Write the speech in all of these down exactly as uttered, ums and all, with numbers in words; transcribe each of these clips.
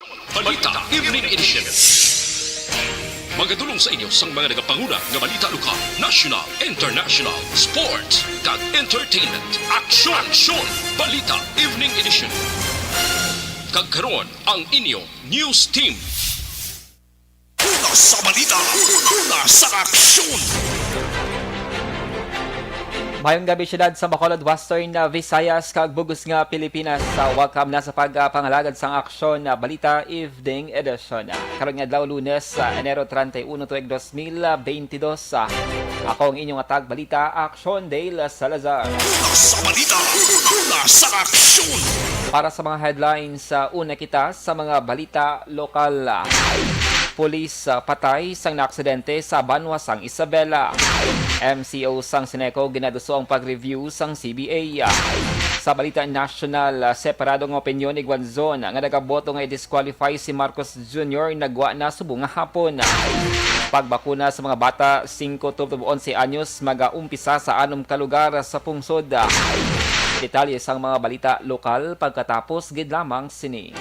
Balita Evening Edition. Magadulong sa inyo sang mga nagapanguna nga balita lokal, national, international, sports, kag entertainment. Aksyon! Aksyon! Balita Evening Edition. Kag karon, ang inyo news team. Una sa balita, una sa aksyon. Mayong gabi, siyudad sa Bacolod, Western, uh, Visayas, kag bug-os nga Pilipinas. Uh, welcome na sa pagpangalagad sang aksyon, uh, Balita Evening Edition. Uh, karon nga adlaw, Lunes, uh, Enero treinta y uno, tuig dos mil veintidós. Uh, ako ang inyong atag balita, Aksyon Dale Salazar. Una sa balita, una sa aksyon. Para sa mga headlines, uh, una kita sa mga balita lokal. Pulis, ah, patay sang naaksidente sa banwa sang Isabela. M C O sang Ceneco ginaduso ang pag-review sang C B A. Sa balita nasyonal, ah, separado nga opinyon ni Guanzon nga nagaboto nga i-disqualify si Marcos Junior nagwa na subong nga hapon. Pagbakuna sa mga bata singko tulo tubo onse anyos magaumpisa sa anom ka lugar sa pungsod. Detalye sang mga balita lokal pagkatapos gid lamang sini.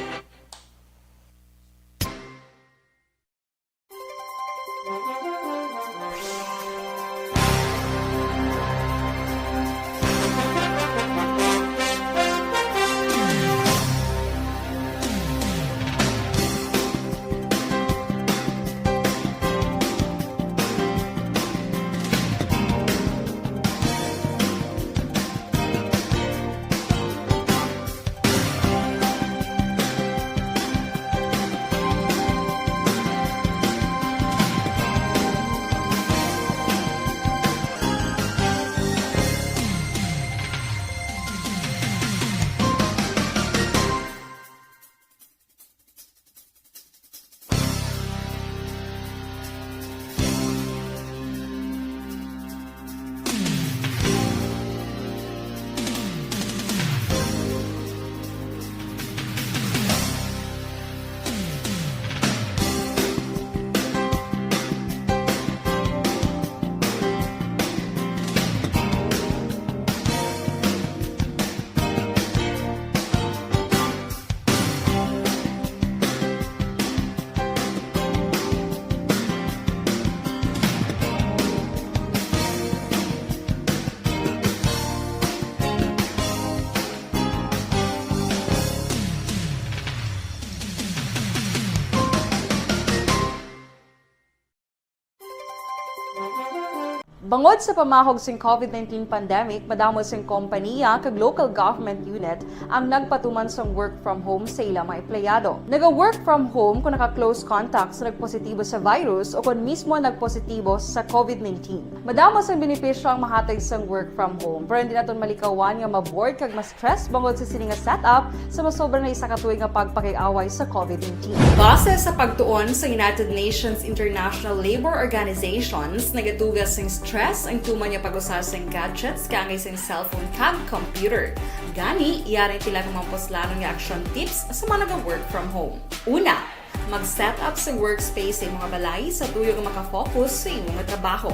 Bangod sa pamahog sing COVID nineteen pandemic, madamo sing kompaniya kag local government unit ang nagpatuman sang work from home sa ila mga empleyado. Naga-work from home kung naka-close contact sa nagpositibo sa virus o kon mismo nagpositibo sa COVID nineteen. Madamo sang benepisyo ang mahatag sang work from home, pero hindi naton malikawan nga ma-bored kag ma-stress bangod sa sini nga setup sa masobra na isa ka tuig nga pagpakig-away sa COVID nineteen. Base sa pagtuon sa United Nations International Labour Organizations, nagatuga sing stress ang tuman nga pag-usa sing gadgets kaangay sing cellphone kag computer. Gani, yari sila nga mga puslanon nga action tips sa mga naga-work from home. Una, mag-set up sa workspace sa imong balay sa tuyo nga maka-focus sa imong trabaho.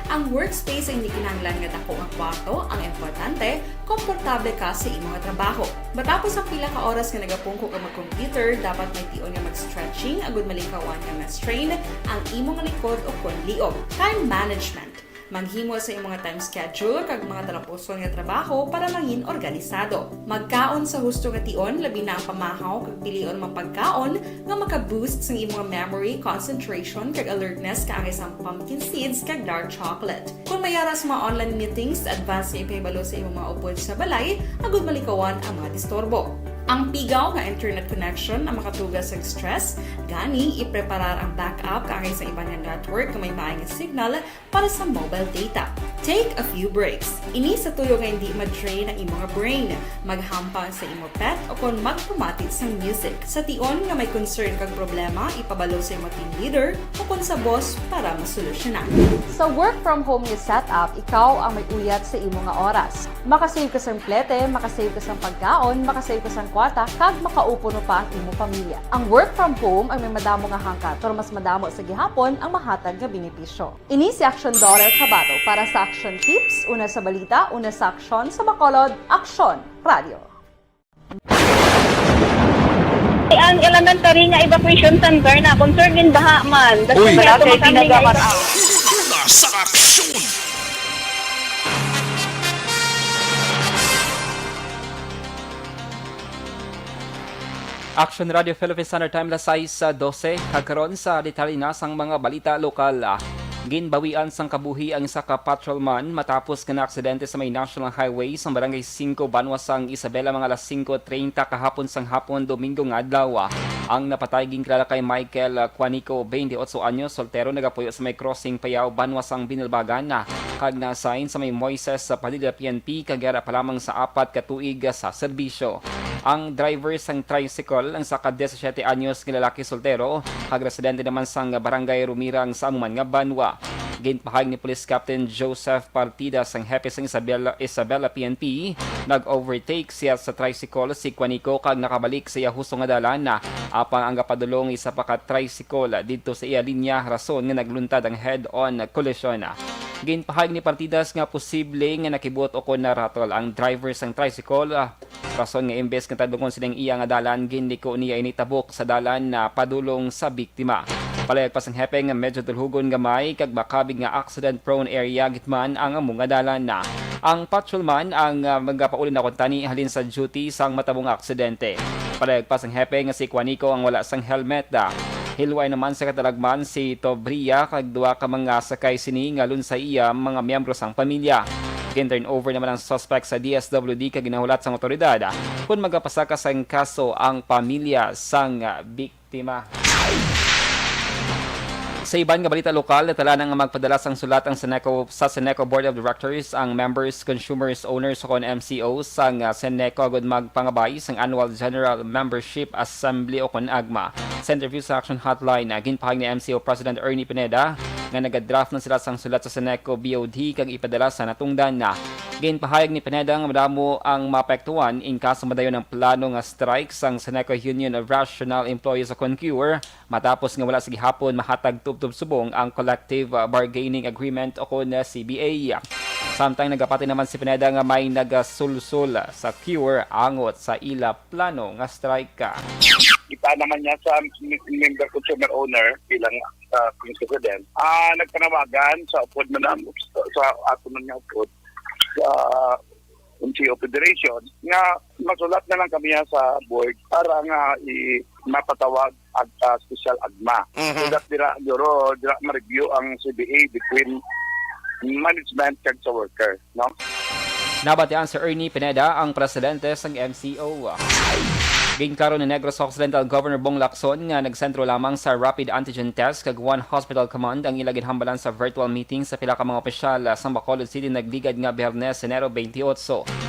Ang workspace ay hindi kinahanglan nga dako nga kwarto, ang importante, komportable ka sa imong trabaho. Matapos ang pila ka oras nga nagapungko ka mag-computer, dapat may tion nga mag-stretching agud malikawan nga ma-strain ang imong likod o kon liog. Time management. Maghimo sa imong time schedule kag mga talapuson nga trabaho para mangin organisado. Magkaon sa husto nga tion, labi na ang pamahaw kag pilion mga pagkaon nga maka-boost sa imong memory, concentration, kag alertness kaangay sang pumpkin seeds kag dark chocolate. Kung may ara sa mga online meetings, advance nga ipahibalo sa imong mga upod sa balay agud malikawan ang mga disturbo. Ang pigaw nga internet connection ang makatuga sa stress, gani ipreparar ang backup kaangay sa iban nga network nga may maay nga signal para sa mobile data. Take a few breaks. Ini sa tuyo nga hindi ma-drain ang imo nga brain. Maghampang sa imo pet o kon magpamati sang music. Sa tion nga may concern kag problema, ipabalo sa imo team leader o kon sa boss para masolusyonan. Sa work from home nga setup, ikaw ang may uyat sa imo nga oras. Makasave ka sang plete, makasave ka sang pagkaon, makasave ka sang kwarta, kag makaupuno pa ang imo pamilya. Ang work from home ang may madamo nga hangkat, pero mas madamo sa gihapon ang mahatag nga benepisyo. Ini si Action Daughter Kabato para sa Action Tips, una sa balita, una sa aksyon, sa Bacolod, Aksyon Radio. Ang Ang elementary nga evacuation center na concern in baha man. That's Uy. Why ato Wala kay makami nga tinaga man. Una sa aksyon. Action Radio Philippines Standard Time, las sais sa dose. Kag karon sa detalye na sang mga balita lokal. Ginbawian sang kabuhi ang isa ka patrolman matapos nga naaksidente sa may National Highway sa Barangay Singko, banwa sang Isabela, mga alas singko treinta kahapon sang hapon, Domingo nga adlaw. Ang napatay ginkilala kay Michael Quanico, twenty-eight anyos, soltero, nagapuyo sa may crossing Payao, banwa sang Binalbagan, kag na-assign sa may Moises Padilla P N P kag yara pa lamang sa apat ka tuig sa serbisyo. Ang driver sang tricycle, ang isa ka diyesisiyete anyos nga lalaki, soltero, kag residente naman sang Barangay Rumirang sa amo man nga banwa. Ginpahayag ni Police Captain Joseph Partida, sang hepe sang Isabela, Isabela P N P, nag-overtake siya sa tricycle si Quanico kag nakabalik sa iya husto nga dalan, apang ang gapadulong isa pa ka tricycle didto sa iya linya, rason nga nagluntad ang head-on collision. Ginpahayag ni Partidas nga posible nga nakibot o kon naratol ang driver sang tricycle, rason nga imbes nga tadlungon sining iya nga dalan, ginliko niya ini tabok sa dalan na padulong sa biktima. Palayag pa sang hepe nga medyo dulhugon gamay kag makabig nga accident-prone area gid man ang amo nga dalan. Ang patrolman ang, ah, magapauli na kuntani halin sa duty sang matabong aksidente. Palayag pa sang hepe nga si Quanico ang wala sang helmet. Hilway naman sa katalagman si Tobria kag duha ka mga sakay sini nga alang sa iya mga miyembro sang pamilya. Gin-turn over naman ang suspect sa D S W D kag ginahulat sang awtoridad kon magapasaka sang kaso ang pamilya sang biktima. Sa iban nga balita lokal, natalanan nga magpadala sang sulat ang Seneco, sa Seneco Board of Directors, ang members, consumers, owners, o kon M C O sang, ah, Seneco agud magpangabay sang Annual General Membership Assembly o kon agma. Sa interview sa Action Hotline, ah, ginpahayag ni M C O President Ernie Pineda nga nagadraft na sila sang sulat sa Seneco B O D kag ipadala sa natungdan na. Ginpahayag ni Pineda nga madamo ang maapektuhan in kaso madayon ang plano nga strike sang Seneco Union of Rational Employees o kon CURE, matapos nga wala sa gihapon mahatag tubtob subong ang collective, uh, bargaining agreement o kon, uh, C B A. Samtang nagapati naman si Pineda nga may nagasulsol sa CURE angot sa ila plano nga strike. Kita naman niya sa mi-, member consumer owner bilang, uh, president. Ah, nagpanawagan sa upod man ang, sa ato man nga upod sa M C O Federation nga masulat na lang kami sa board para nga i-, mapatawag ag-, ah, special agma. Mhm. So that dira, duro, dira ma-review ang C B A between management kag sa worker, no? Nabatian si Ernie Pineda, ang presidente sang M C O. Ginklaro ni Negros Occidental Governor Bong Lacson nga nagsentro lamang sa rapid antigen test kag One Hospital Command ang ila ginhambalan sa virtual meeting sa pila ka mga opisyal sa Bacolod City nagligad nga Biyernes, Enero twenty-eight.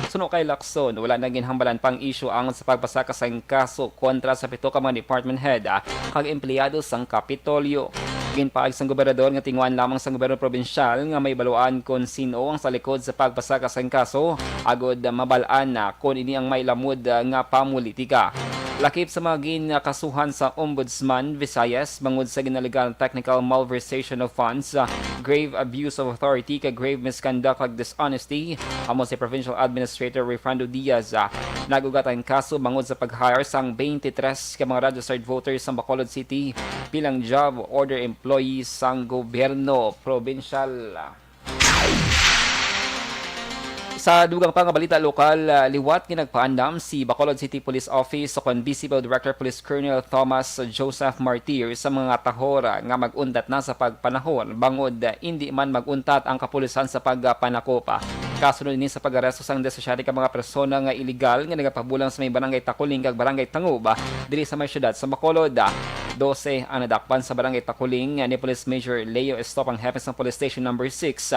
Suno kay Lacson, wala na ginhambalan pang isyu angot sa pagpasaka sang kaso kontra sa pito ka mga department head, ah, kag empleyado sang Kapitolyo. Ginpaag sang gobernador nga tinguhaan lamang sang gobyerno probinsyal nga mahibaluan kon sin-o ang sa likod sa pagpasaka sang kaso, agud mabal-an na kon ini ang may lamod, ah, nga pamulitika. Lakip sa mga ginkasuhan sa Ombudsman Visayas bangod sa ginalegal technical malversation of funds, ah, grave abuse of authority kag grave misconduct kag dishonesty, amo si Provincial Administrator Refrando Diaz, ah, nag-ugat ang kaso bangod sa pag-hire sang twenty-three ka mga registered voters sa Bacolod City bilang job order employees sang gobyerno probinsyal. Sa dugang pa nga balita lokal, ah, liwat nga nagpaandam si Bacolod City Police Office o kon B C P O Director Police Colonel Thomas Joseph Martir sa mga tahor, ah, nga mag-untat na sa pagpanahon bangod, ah, indi man mag-untat ang kapulisan sa pagpanakop. Kasunod ini sa pag-aresto sang disisiete ka mga persona nga iligal nga nagapabulang sa may Barangay Takuling kag Barangay Tanguba diri sa may siyudad sa Bacolod. Dose ang nadakpan sa Barangay Takuling ni Police Major Leo Estop, ang hepe sang Police Station Number Six,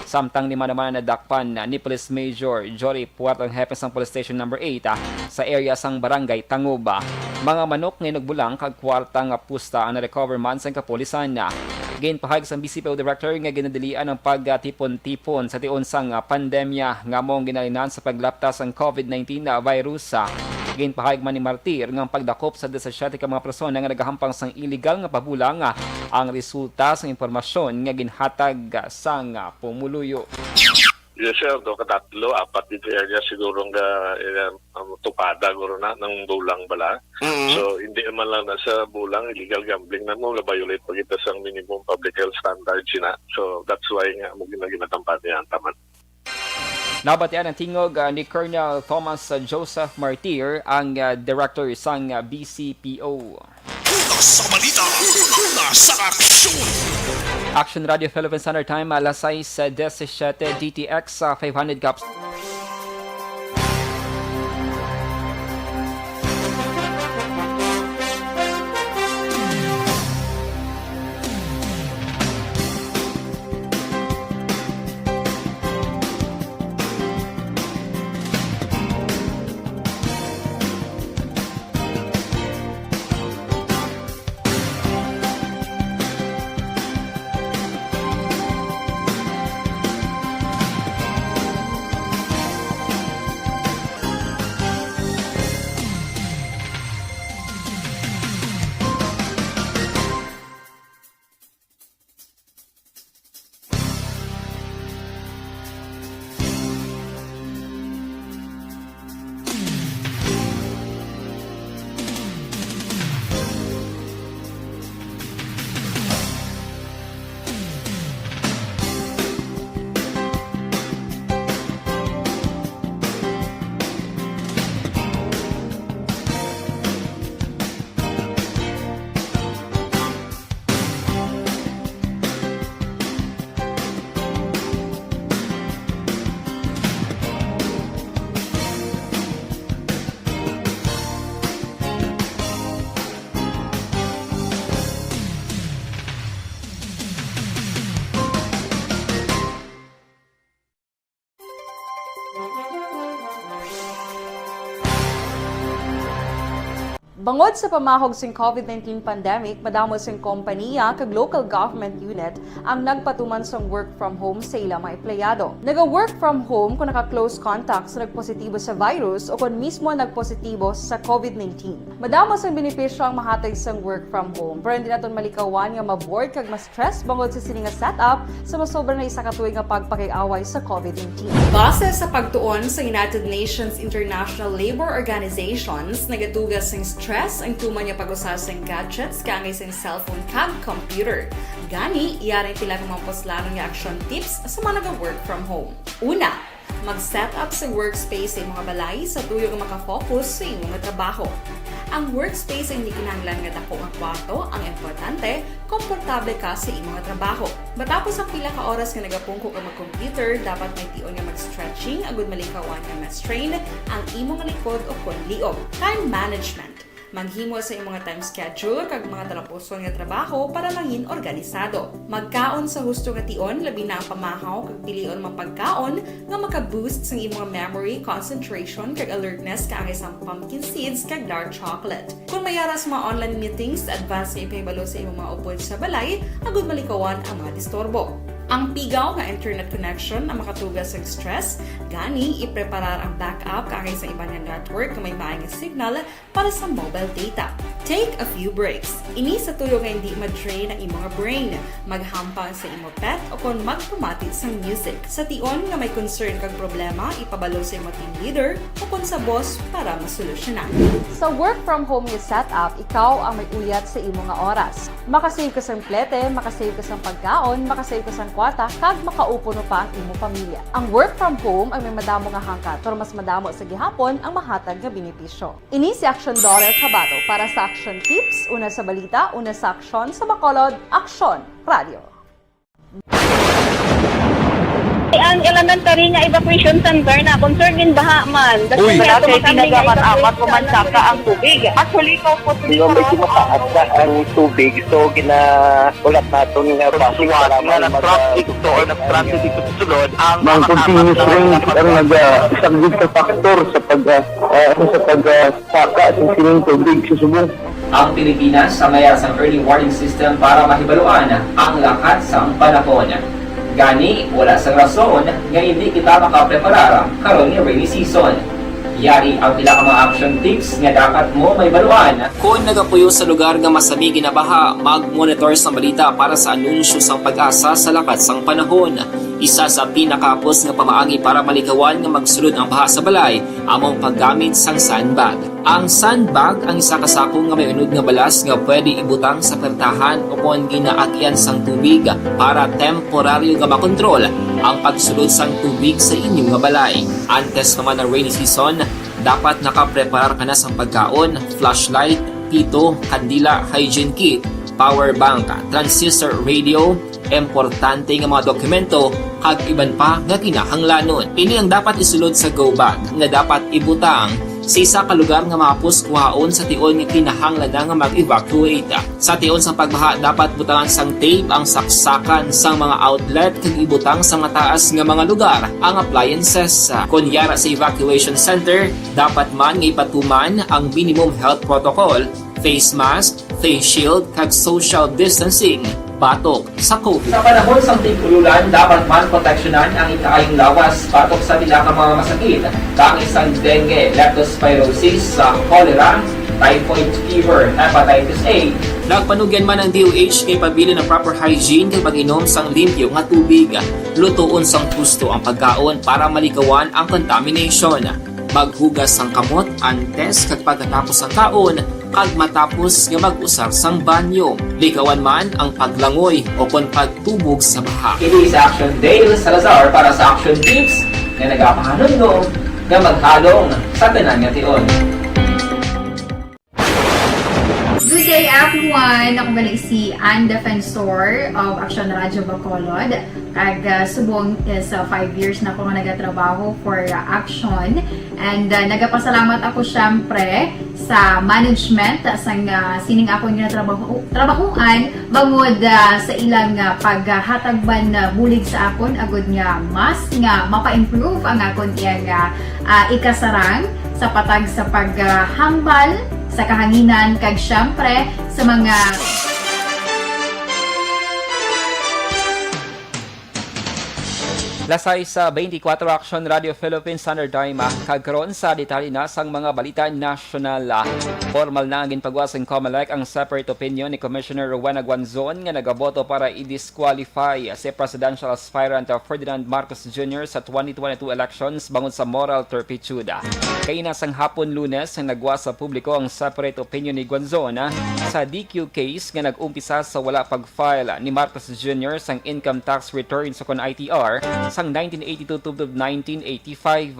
samtang lima naman ang nadakpan ni Police Major Jory Puerto, ang hepe sang Police Station Number Eight, sa area sang Barangay Tanguba. Mga manok nga inugbulang kag kwarta nga pusta ang na-recover man sang kapulisan. Ginpahayag sang B C P O Director nga ginadilian ang pagtipon-tipon sa tion sang, ah, pandemya nga amo ang ginalinan sa paglapta sang COVID nineteen na virus. Ginpahayag man ni Martir nga ang pagdakop sa disisiete ka mga persona nga nagahampang sang iligal nga pabulang, ah, ang resulta sang impormasyon nga ginhatag, ah, sang, ah, pumuluyo. Yes, sir. Do katatlo, apat dito area siguro nga, eh, ang tupada guro na ng bulang bala. Mm. So, hindi naman lang na sa bulang, illegal gambling na mo, violate pa kita sa minimum public health standards na. So, that's why nga mo ginaginatampan niya ang taman. Nabatian ang tingog, ah, ni Colonel Thomas, ah, Joseph Martir, ang, ah, director sang, ah, B C P O. Una sa balita, una sa aksyon. Action Radio Philippine Standard Time, alas sais, ah, disisiete, D T X, ah, five hundred Caps. Bangod sa pamahog sing COVID nineteen pandemic, madamo sing kompanya kag local government unit ang nagpatuman sang work from home sa ila mga empleyado. Naga-work from home kung naka-close contact sa nagpositibo sa virus o kung mismo nagpositibo sa COVID nineteen. Madamo sang benepisyo ang mahatag sang work from home, pero hindi naton malikawan nga ma-bored kag ma-stress bangod sa sini nga setup sa masobra na isa ka tuig nga pagpakig-away sa COVID nineteen. Base sa pagtuon sa United Nations International Labour Organizations, nagatuga sing stress ang tuman nga pag-usa sing gadgets kaangay sing cellphone kag computer. Gani, yari ang pila ka mga puslanon nga action tips sa mga naga-work from home. Una, mag-set up sa workspace sa imong balay sa tuyo nga makafocus sa imong trabaho. Ang workspace ay hindi kinahanglan nga dako nga kwarto, ang importante, komportable ka sa imong trabaho. Matapos ang pila ka oras nga nagapungko ka mag-computer, dapat may tion nga mag-stretching agud malikawan nga ma-strain ang imong likod o kon liog. Time management. Maghimo sa imong time schedule kag mga talapuson nga trabaho para mangin organisado. Magkaon sa husto nga tion, labi na ang pamahaw kag pilion mga pagkaon nga maka-boost sang imong memory, concentration, kag alertness kaangay sang pumpkin seeds kag dark chocolate. Kung may ara sa mga online meetings, advance nga ipahibalo sa imong mga upod sa balay agud malikawan ang mga disturbo. Ang pigaw nga internet connection ang makatuga sang stress, gani ipreparar ang backup kaangay sa iban nga network nga may maay nga signal para sa mobile data. Take a few breaks. Ini sa tuyo nga hindi ma-drain ang imong brain. Maghampang sa imo pet o kon magpamati sang music. Sa tion nga may concern kag problema, ipabalo sa imo team leader o kon sa boss para masolusyonan. Sa work from home nga setup, ikaw ang may uyat sa imo nga oras. Makasave ka sang plete, makasave ka sang pagkaon, makasave ka sang kwarta, kag makaupo pa ang imo pamilya. Ang work from home ay may madamo nga hangkat, pero mas madamo sa gihapon ang mahatag nga benepisyo. Ini si Aksyon Dorer Cabato para sa Aksyon Tips, una sa balita, una sa aksyon, sa Bacolod, Aksyon Radio. Ang elementary nga evacuation center na concerned in baha man. Uy. Wala kay tinagaman amat umansaka ang tubig. Actually, kaupos. Di ba, medyo mataas na ang tubig, so ginaulat naton nga base para nga mag- nag-transit to or nag-transit dito sa sulod ang mga continuous rain ang naga-, isang good factor sa pag, ah, ah, sa pag, ah, saka sa sining tubig sa subong. Ang Pilipinas ang may sang early warning system para mahibaluan ang lakat sang panahon. Gani, wala sang rason nga hindi kita makapreparar karon nga rainy season. Yari ang pila ka mga action tips nga dapat mo mahibaluan. Kon nagapuyo sa lugar nga masami ginabaha, mag-monitor sang balita para sa anunsyo sang PAGASA sa lakat sang panahon. Isa sa pinakahapos nga pamaagi para malikawan nga magsulod ang baha sa balay amo ang paggamit sang sandbag. Ang sandbag ang isa ka sako nga may unod nga balas nga pwede ibutang sa pertahan ukon ginaagian sang tubig para temporaryo nga makontrol ang pagsulod sang tubig sa inyo nga balay. Antes pa man ang rainy season, dapat nakapreparar ka na sang pagkaon, flashlight, pito, kandila, hygiene kit, power bank, transistor radio, importante nga mga dokumento, kag iban pa nga kinahanglanon. Ini ang dapat isulod sa go bag nga dapat ibutang sa isa ka lugar nga mahapos kuhaon sa tion nga kinahanglan na nga mag-evacuate. Sa tion sang pagbaha, dapat butangan sang tape ang saksakan sang mga outlet kag ibutang sa mataas nga mga lugar ang appliances. Kon yara sa evacuation center, dapat man nga ipatuman ang minimum health protocol, face mask, face shield, kag social distancing batok sa COVID. Sa panahon sang tig-ululan, dapat man proteksyonan ang ikaayong lawas batok sa pila ka mga masakit, kaangay sang dengue, leptospirosis, sa cholera, typhoid fever, hepatitis A. Nagpanugyan man ang D O H kay pabilin ang proper hygiene kag pag-inom sang limpyo nga tubig. Lutoon sang husto ang pagkaon para malikawan ang contamination. Maghugas sang kamot antes kag pagkatapos sang kaon kag matapos nga mag-usar sang banyo. Likawan man ang paglangoy o kon pagtubog sa baha. Kini sa Action Dale Salazar para sa Action Tips nga nagapahanumdom nga maghalong sa tanan nga tion. Good day, everyone! Ako gali si Ann Defensor of Action Radio Bacolod. Kag, ah, subong is, ah, five years na ako nga nagatrabaho for, ah, Action. And, ah, nagapasalamat ako, syempre, sa management, ah, sang, ah, sining akon nga trabaho, trabahoan, bangod, ah, sa ilang, ah, paghatag man, ah, bulig sa akon, agud nga mas nga mapa-improve ang akon iyang, ah, ah, ikasarang sa patag sa paghambal sa kahanginan, kag, syempre, sa mga Lasay sa twenty-four Action Radio Philippines Standard Time, ah, kag karon sa detalye na sang mga balita nasyonal, ah. Formal na nga ginpagawa sang Comelec ang separate opinion ni Commissioner Rowena Guanzon nga nagaboto para i-disqualify si presidential aspirant, ah, Ferdinand Marcos Junior sa twenty twenty-two elections bangod sa moral turpitude. Kaina sang hapon Lunes, nagwa sa publiko ang separate opinion ni Guanzon, ah, sa D Q case nga nag-umpisa sa wala pag-file ni Marcos Junior sang income tax return sa kon I T R sang nineteen eighty-two tubtob nineteen eighty-five.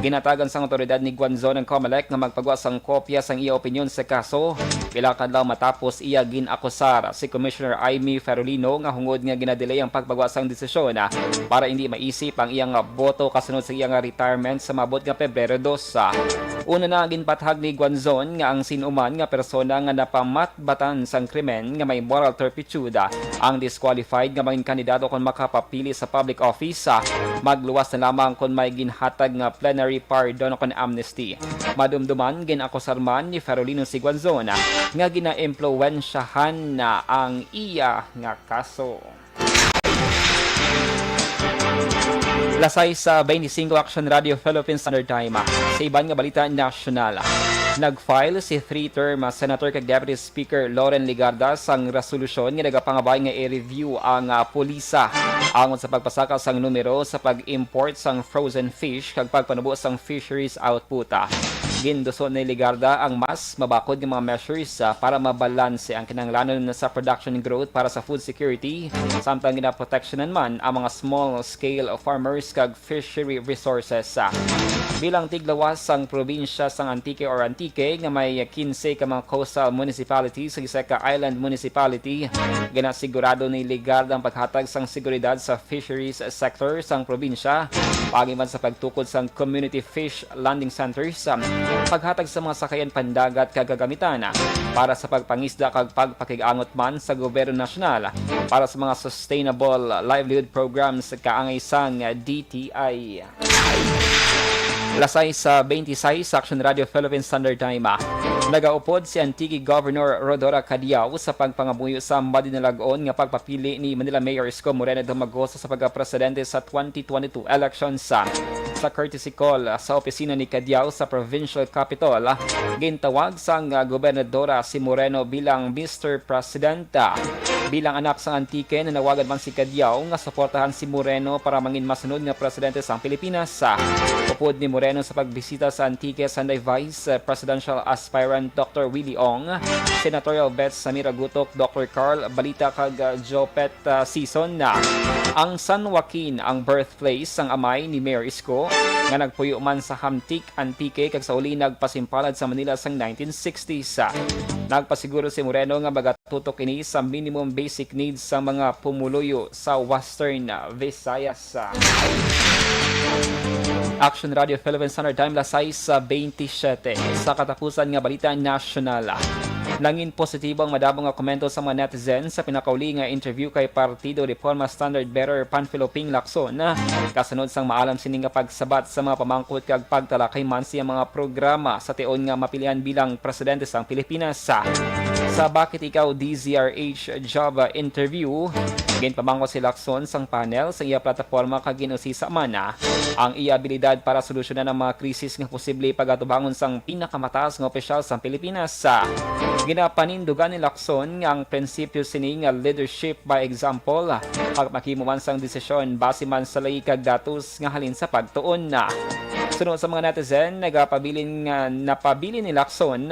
Ginhatagan sang awtoridad ni Guanzon ang Comelec nga magpagwa sang kopya sang iya opinyon sa kaso pila ka adlaw matapos iya gin-akusar si Commissioner Imee Ferolino nga hungod nga ginadelay ang pagpagwa sang desisyon para indi maisip ang iyang boto kasunod sa iyang retirement sa maabot nga Pebrero dos. Una na, ginpahayag ni Guanzon nga ang sin-o man nga persona nga napamat batan sang krimen nga may moral turpitude ang disqualified nga mangin kandidato kon makapapili sa public office, ah, magluwas na lamang kon may ginhatag nga plenary pardon o kon amnesty. Madumduman, gin-akusar man ni Ferolino si Guanzon, ah, nga ginaimpluwensyahan na ang iya nga kaso. Lasay sa twenty-five Action Radio Philippines Standard Time. Sa iban nga balita nasyonal, nag-file si three-term Senator kag Deputy Speaker Loren Legarda sang resolusyon nga nagapangabay nga i-review ang, ah, pulisa angon sa pagpasaka sang numero sa pag-import sang frozen fish kag pagpanubo sang fisheries output. Ginduso ni Legarda ang mas mabakod nga mga measures, ah, para mabalanse ang kinahanglanon sa production growth para sa food security, samtang ginaproteksyonan man ang mga small-scale farmers kag fishery resources. Bilang tiglawas sang probinsya sang Antique or Antique nga may quince ka mga coastal municipalities kag isa ka island municipality, ginasigurado ni Legarda ang paghatag sang seguridad sa fisheries sector sang probinsya, paagi man sa pagtukod sang community fish landing centers, paghatag sa mga sakayan pandagat kag kagamitan para sa pagpangisda kag pagpakig-angot man sa gobyerno nasyonal para sa mga sustainable livelihood programs kaangay sang D T I. Lasay sa twenty-six Action Radio Philippine Standard Time. Nagaupod si Antique Governor Rhodora Cadiao sa pagpangamuyo sa madinalag-on nga pagpapili ni Manila Mayor Isko Moreno Domagoso sa pagkapresidente sa twenty twenty-two elections. Sa courtesy call sa opisina ni Cadiao sa Provincial Capitol, gintawag sang gobernadora si Moreno bilang Mister Presidenta. Bilang anak sang Antique, nanawagan man si Cadiao nga suportahan si Moreno para mangin masunod nga presidente sang Pilipinas. Upod ni Moreno sa pagbisita sa Antique, Sunday Vice Presidential Aspirant Doctor Willie Ong, Senatorial Vets Samira Gutok, Doctor Carl Balita, kag, uh, Jopet, uh, Sison. Ang San Joaquin ang birthplace sang amay ni Mayor Isko, nga nagpuyo man sa Hamtic, Antique, kag sa uli nagpasimpalad sa Manila sang nineteen sixties. Nagpasiguro si Moreno nga magatutok ini sa minimum basic needs sa mga pumuluyo sa Western Visayas. Action Radio Philippine Standard Time, las sais sa twenty-seven. Sa katapusan nga balita nasyonal, nangin positibo ang madamo nga komento sa mga netizen sa pinakauli nga interview kay Partido Reforma standard bearer Panfilo Ping Lacson, kasunod sang maalam sini nga pagsabat sa mga pamangkot kag pagtalakay man sa iyang mga programa sa tion nga mapilian bilang presidente sang Pilipinas. Sa Bakit Ikaw D Z R H job interview, ginpamangkot si Lacson sang panel sa iya plataporma kag gin-usisa man ang iya abilidad para solusyonan ang mga krisis nga posible pagatubangon sang pinakamataas nga opisyal sa Pilipinas. Ginapanindugan ni Lacson nga ang prinsipyo sini nga leadership by example, pagpakahimo man sang desisyon base man sa layi kag datos nga halin sa pagtuon. Suno sa mga netizen, nagapabilin nga napabilin ni Lacson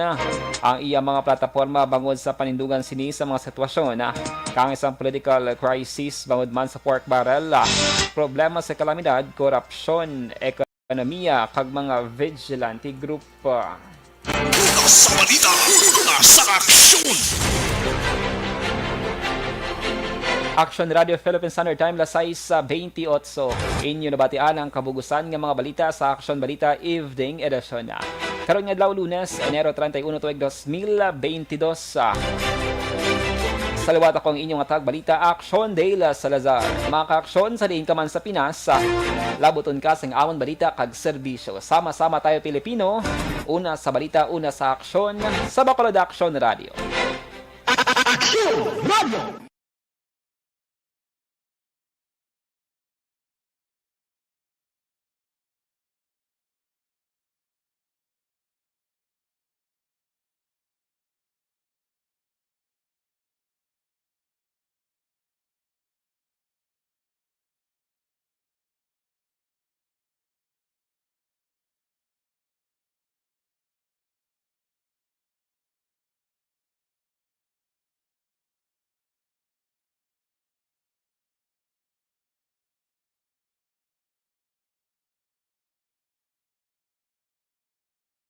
ang iya mga plataporma bangod sa panindugan sini sa mga sitwasyon, kang isang political crisis bangod man sa pork barrel, problema sa kalamidad, korupsyon, ekonomiya, kag mga vigilante group. Una sa balita, una sa aksyon. Action Radio Philippine Standard Time, las sais sa twenty-eight. Inyo nabatian ang kabugusan nga mga balita sa Action Balita Evening Edition. Karon nga adlaw, Lunes, Enero treinta y uno, tuig dos mil veintidós. Sa liwat, ako ang inyong atag balita, Action Dale Salazar. Mga kaaksyon, sa diin ka man sa Pinas, labuton ka sang amon balita kag serbisyo. Sama-sama tayo, Pilipino. Una sa balita, una sa aksyon, sa Bacolod Action Radio. Action Radio!